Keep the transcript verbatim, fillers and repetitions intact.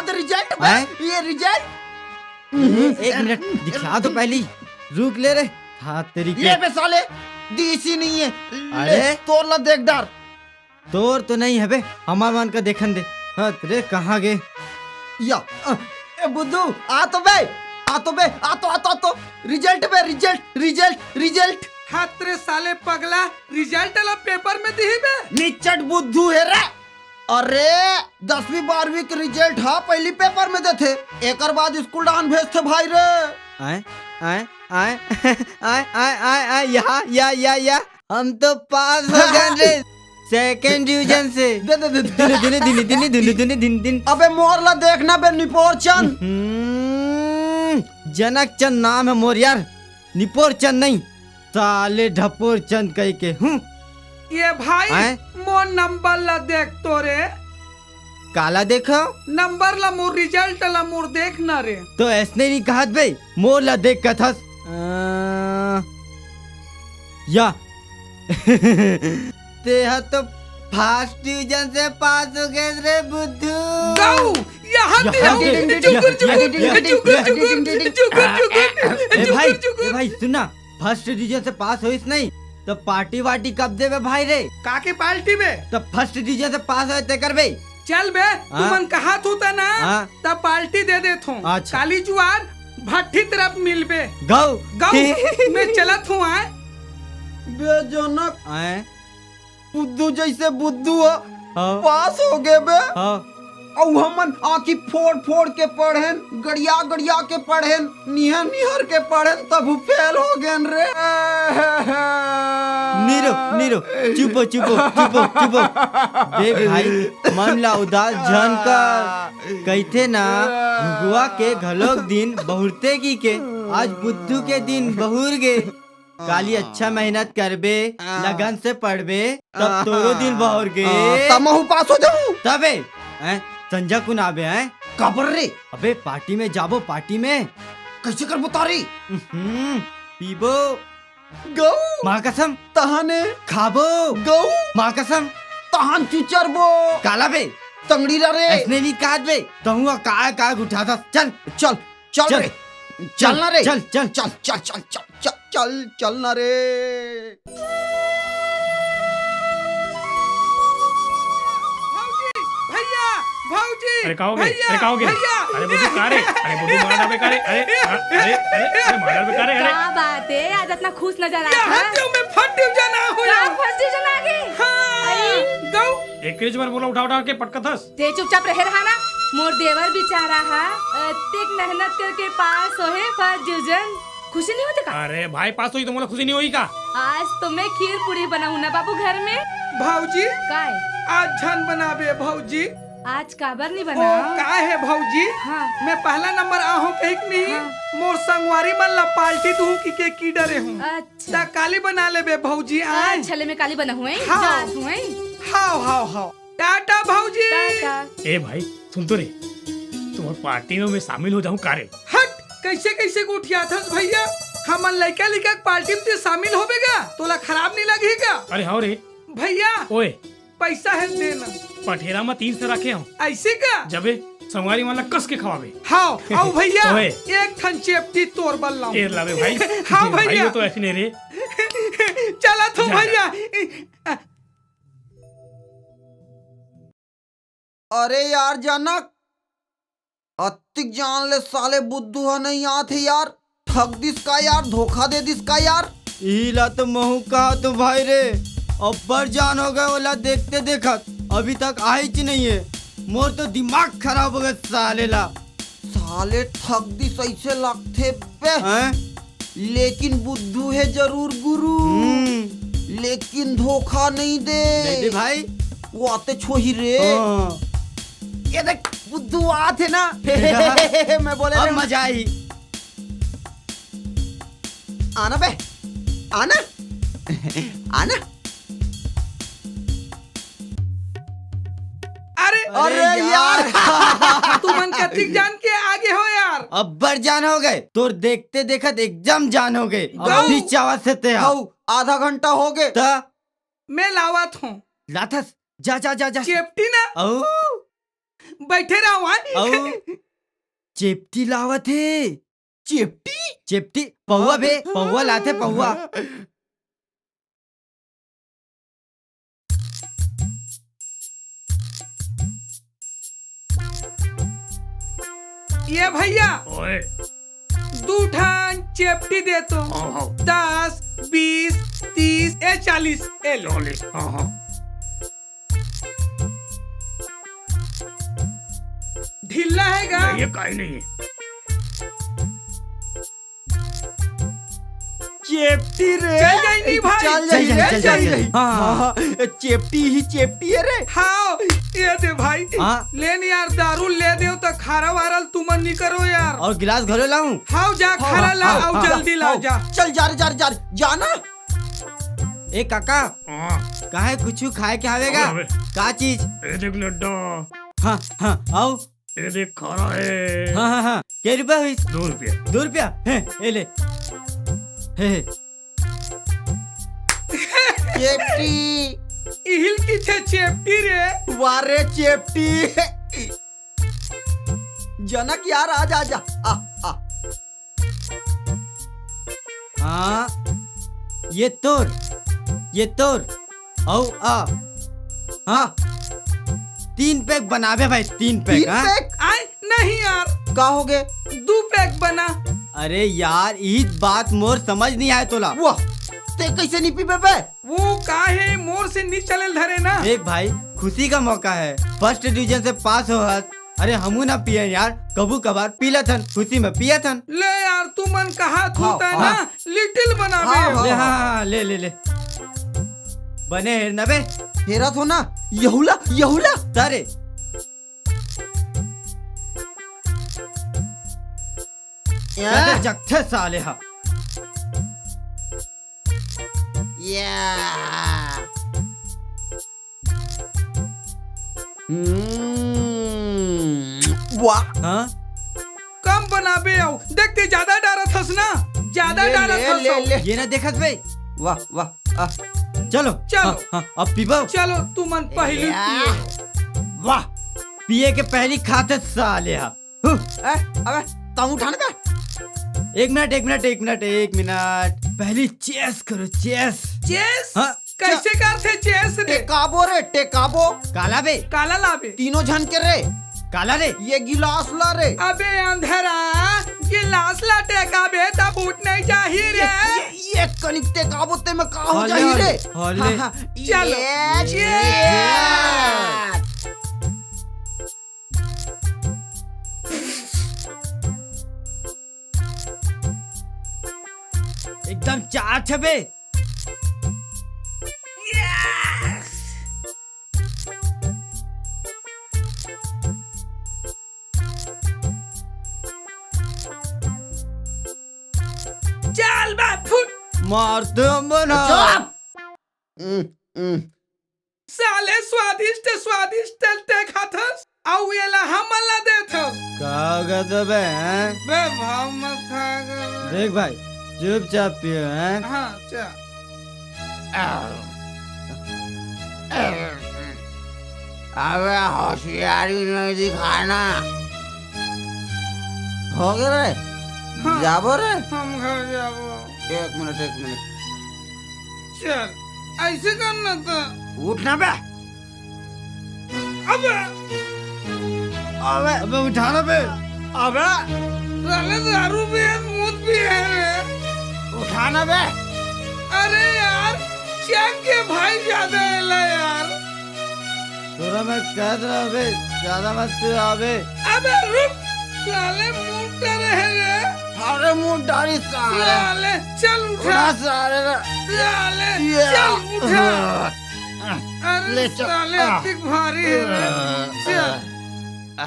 Result बे, हैं? ये रिजल्ट। ए, एक मिनट, दिखला तो पहली। रुक ले रे। हाँ, तेरी के। ले बे साले, दीसी नहीं है। ले, अरे? तोर ला देख डार। तोर तो नहीं है बे, हमार मन का देखन दे। हाँ, रे, कहाँ गे? या, अ, ए बुद्धू, आ तो बे, आ तो बे, आ तो, आ तो, आ तो। रिजल्ट बे, रिजल्ट, रिजल्ट, रिजल्ट। हाथ रे साले पगला, रिजल्ट ला पेपर में दिही बे। निचट बुद्धू है रे। अरे, दसवीं बारहवीं के रिजल्ट हा पहली पेपर में देथे, एकर बाद स्कूल डाहन भेजथे भाई रे। आए, आए, आए, आए, आए, आए, आए, यहाँ, या, या, या, हम तो पास हो गए रे, सेकंड डिवीजन से। दे, दे, दे, दे। दिने, दिने, दिने, दिने, दिने, दिने, दिन, दिन। अबे मोर ला देखना बे निपोर चंद। हम्म, जनक चंद नाम है मोर यार, निपोर चंद नहीं, साले ढपोर चंद कह के। हूँ। ये भाई, आए? मोर नंबर ला देख तो रे। काला देखो? नंबर ला मोर, रिजल्ट ला मोर, देख ना रे। तो ऐसने नहीं कहत बे, मोर ला देख कथस। अ, या। तेहा तो फर्स्ट डिवीजन से पास हो गए रे बुद्धू। गऊ, यहाँ यहाँ दे, दे, जुगुर, यहाँ जुगुर, दे, जुगुर, यहाँ दे, जुगुर, यहाँ दे, जुगुर, यहाँ दे, जुगुर, ए भाई, जुगुर। ए भाई, सुन ना, फर्स्ट डिवीजन से पास होइस नहीं, तो पार्टी वार्टी कब देबे भाई रे? का के पार्टी बे? तो फर्स्ट डिवीजन से पास होए तेकर बे। चल बे, हाँ? तुमन कहा थू त ना, हाँ? त पार्टी दे देत हूँ। अच्छा। काली जुआर भट्ठी तरफ मिलबे। गऊ। गऊ, मैं चलत हूँ, आए। बे जनक। आए। बुद्धू जैसे बुद्धू ह, हाँ। पास हो गए बे। हाँ। अउ हमन आँखी फोड़ फोड़ के पढ़ेन, गड़िया गड़िया के पढ़ेन, निहर निहर के पढ़ेन, तभू फेल हो गेन रे। नीरो, नीरो, चुपो, चुपो, चुपो, चुपो। देख भाई, मन ला उदास झन कर। कहिथे ना, भुगुआ के घलोक दिन बहुरते की के, आज बुद्धू के दिन बहुर गे। काली अच्छा मेहनत करबे, हाँ। लगन से पढ़बे, तब तोरो दिन बहर गे। हाँ, तब महू पास हो जाऊं। तबे, हैं, संजा कुन आबे, हैं? काबर रे? अबे, पार्टी में जाबो, पार्टी में। कैसे कर बता रे? हम्म, पीबो। गऊ। माँ कसम। तहाने। खाबो। गऊ। माँ कसम। तहान चुचरबो। काला बे। तंगड़ी ला रे। ऐसने नहीं काट बे। तहुआ काय काय उठाता। चल। चल। चल चल। रे। चल ना रे। चल, चल। चल, चल, चल, चल, चल, चल, चल ना रे। भौजी, भैया, भौजी, अरे, का हो गए? भैया, अरे, का हो गए? भैया। अरे, बुद्धू, का रे? अरे, बुद्धू, मार डाल बे, का रे? अरे, अरे, अरे, अरे, मार डाल बे, का रे? अरे। का बात है? आज इतना खुश नजर आ रहा है। मैं फट जाना हो का यार। फर्स्ट डिवीजन आ गई? हाँ। अरे। गऊ। एक बार बोला, उठा, उठा के पटकत हस। ते चुपचाप रहे रहा ना, मोर देवर बिचारा हा, अतेक मेहनत करके पास होहे फर्स्ट डिवीजन, खुशी नहीं होते का? अरे भाई, पास होही तो मोला खुशी नहीं होही का? आज तो मैं खीर पूरी बनाऊं ना बाबू घर में। भौजी, काय? आज झन बनाबे भौजी। आज काबर नहीं ओ, बना? का है भौजी? हाँ। मैं पहला नंबर आहूं कहिक नहीं, हाँ। मोर संगवारी मन ला पार्टी दूं कि के की डरे हूँ। अच्छा। ता काली बना लेबे भौजी, आय। अच्छा, ले मैं काली बना हुए, हाँ। जात हुए। हाव, हाव, हाव। टाटा भौजी। टाटा। ए भाई, सुन तो रे, तुम्हार पार्टी में मैं शामिल हो जाऊं का रे? हट, कैसे, कैसे गोठियाथस भैया? हमन लइका, लइका के पार्टी में ते शामिल होबे गा? तोला खराब नहीं लगी का? अरे हाँ रे। भैया। ओए। पैसा है देना। पठेरा में तीन सौ रखे हूँ। ऐसे का? जबे संगवारी मन ला कस के खवाबे। हाव, आओ भैया, ओए। एक ठन चेपटी तोर बल लाऊं। ए लावे भाई। हाँ भाई, भैया। ये तो ऐसे नहीं रे। चला तो जा, जा। भैया। अरे यार जनक, अतिक जान ले साले बुद्धू ह नहीं आत हे यार। ठग दिस का यार, धोखा दे दिस का यार। इही ला तो महू कहा तो भाई रे, अब्बड़ जान हो गए ओला देखते देखत, अभी तक आइच नहीं है। मोर तो दिमाग खराब हो गए साले ला। साले ठग दिस ऐसे लगथे बे। हैं? लेकिन बुद्धू है जरूर गुरु। हम्म। लेकिन धोखा नहीं दे। नहीं दे भाई। वो आते छोही रे। हाँ। ये देख बुद्धू आत है ना। मैं बोले अब रे मजा आई। आना बे, आना, आना। अरे, अरे अरे यार। यार। तुमन कतिक जान के आगे हो यार। अब्बड़ जान हो गए, तोर देखते देखत एकदम जान हो गए। गऊ। अभी चावत से ते हा। गऊ, आधा घंटा हो गए। त? मैं लावत हूँ। लाथस, जा, जा, जा, जा। चेपटी ना। औ। बैठे रहो, हाँ। अउ चेपटी लावत हे। चेपटी? चेपटी, पौवा बे, पौवा लाथे, पौवा। ये भैया, ओए। दू ठन चेपटी दे तो। हाँ, हाँ। दस, बीस, तीस, ए चालीस, ए ले। चालीस, हाँ, हाँ। ढीला है गा? नहीं, ये काई नहीं है। चेपटी रे। चल जाई नी भाई। चल जाई, चल जाई, चल जाई। हाँ, हाँ, हाँ। चेपटी ही चेपटी है रे। हाँ, ये दे भाई। हाँ। ले नी यार, दारू ले देव त खारा वारा ल तुमन नी करो यार। अउ गिलास घलो लाऊं? हाँ, जा, हाँ, खारा ला, हाँ, अउ हाँ, जल्दी ला, हाँ। जा। चल जा रे, जा रे, जा रे, जा ना। ए काका, हाँ। काहे कुछु खाए के आवेगा? अबे, अबे। का चीज? ए देख लड्डा। हाँ, हाँ, अउ? ए देख खारा है। हाँ, हाँ, हाँ। के रुपया हुई? दू रुपया। दू रुपया? हे, ए ले। हे, हे। चेपटी। इहिल की छे चेपटी रे। वाह रे चेपटी। जनक यार, आ जा, आ जा। आ, आ। हाँ, ये तोर, ये तोर, अउ आ, हाँ, तीन पैक बनाबे भाई, तीन पैक, तीन हाँ? पैक? आय, नहीं यार। का हो गे? दू पैक बना। अरे यार, ई बात मोर समझ नहीं आए तोला। वाह, ते कैसे नहीं पीबे बे? वो का हे, मोर से नी चले धरे ना। देख भाई, खुशी का मौका है, फर्स्ट डिवीजन से पास हो हस। अरे हमू ना पियन यार, कभू कभार पी लेथन, खुशी में पियथन। ले यार, तुमन कहा हाँ, थूता हाँ। ना, लिटिल बनाबे। हाँ, हाँ, ले, हाँ, हाँ। हाँ, ले, ले, ले। बने हेर ना बे। हेरत हो ना, यहूला, यहूला। तारे। या। जगथे साले हा। या। हम्म, वाह। हाँ? कम बनाबे अउ। देख ते ज्यादा डारत हस ना, ज्यादा ले, डारत ले, हस ले, अउ। ले। ये ना देखत बे। वाह, वाह, आ। चलो। चलो। हाँ, हाँ, अब पीबो। चलो, तुमन पहली या। पियो। वाह, पिए के पहली खाते साले हा। हु। ए, अबे, तुम उठा ना बे। एक मिनट, एक मिनट, एक मिनट, एक मिनट। पहली चेस करो, चेस। चेस? हाँ। कैसे करथे चेस रे? टेकाबो रे, टेकाबो। काला बे? काला लाबे। तीनों झन के रे। काला रे? ये गिलास ला रे। अबे अंधरा, गिलास ला टेकाबे त फूट नहीं जाही रे। ये, ये, ये कनिक टेकाबो ते में का हो हले, जाही हले, रे? हले। हाँ, हाँ। चलो। ये, ये। ये। एकदम चार छबे। चल बे फुट। मार दे मना। चुप। हम्म, हम्म। साले स्वादिष्ट स्वादिष्ट ते खाथस, अउ एला हमन ला देथस। का कहत बे, हैं? बे भाव मत खा कर। देख भाई, चुपचाप पियो, हैं? हाँ, चल। अबे होशियारी नहीं दिखाना। हो गए रे? हाँ। जाबो रे? हम घर जाबो। एक मिनट, एक मिनट। चल, ऐसे करना था। उठना बे। अबे। अबे। अबे उठाना बे। अबे। साले दारू पिए, मूत पिए रे। उठाना बे। अरे यार, चेक के भाई ज्यादा एला यार। तोरा मैं कहत रहा बे, ज्यादा मत पियो अबे। अबे रुक, साले मूत रहे रे। अरे मूत डारी साले। साले, चल उठा। उठा साले रे। साले, ये। चल उठा। अरे ले चल। साले, आ। अतिक भारी है रे। चल। आ।